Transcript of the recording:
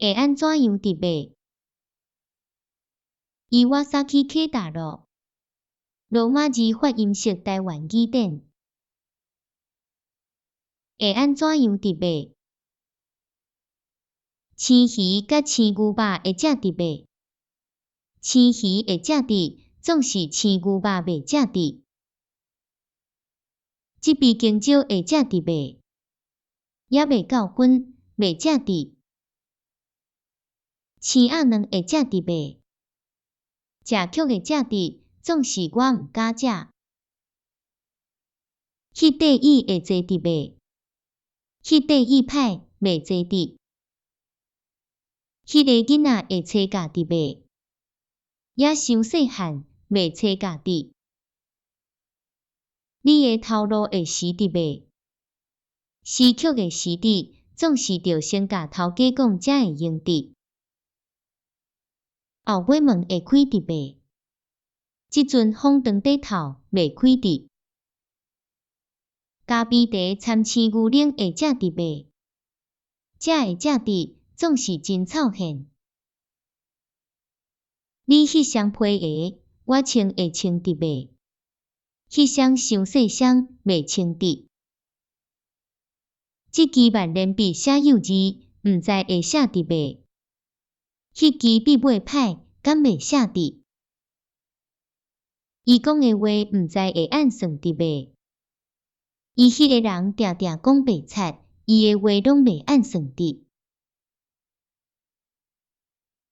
會按怎樣佇袂？伊瓦薩基啟大路，羅馬字發音式台灣語典，會按怎樣佇袂？生魚佮生牛肉會食佇袂？生魚會食佇，總是生牛肉袂食佇。這杯香蕉會食佇袂？猶未夠薰，袂食佇。生鴨卵會食佇袂？食曲會食佇，總是我毋敢食。彼塊椅會坐佇袂？彼塊椅歹，袂坐佇。彼個囡仔會揣家己袂？猶傷細漢，袂揣家己。你的頭路會時佇袂？時曲會時佇，總是著先共頭家講才會用佇。後尾門會開佇袂？這陣風當底透，袂開佇。咖啡茶摻生牛奶會食佇袂？食會食佇，總是真臭現。你彼雙皮鞋，我穿會穿佇袂？彼雙傷細雙，袂穿佇。這支萬年筆寫幼字，毋知會寫佇袂？彼支筆尾歹，敢會寫佇？伊講的話，毋知會按算佇袂？伊彼个人定定講白賊，伊的話攏袂按算佇。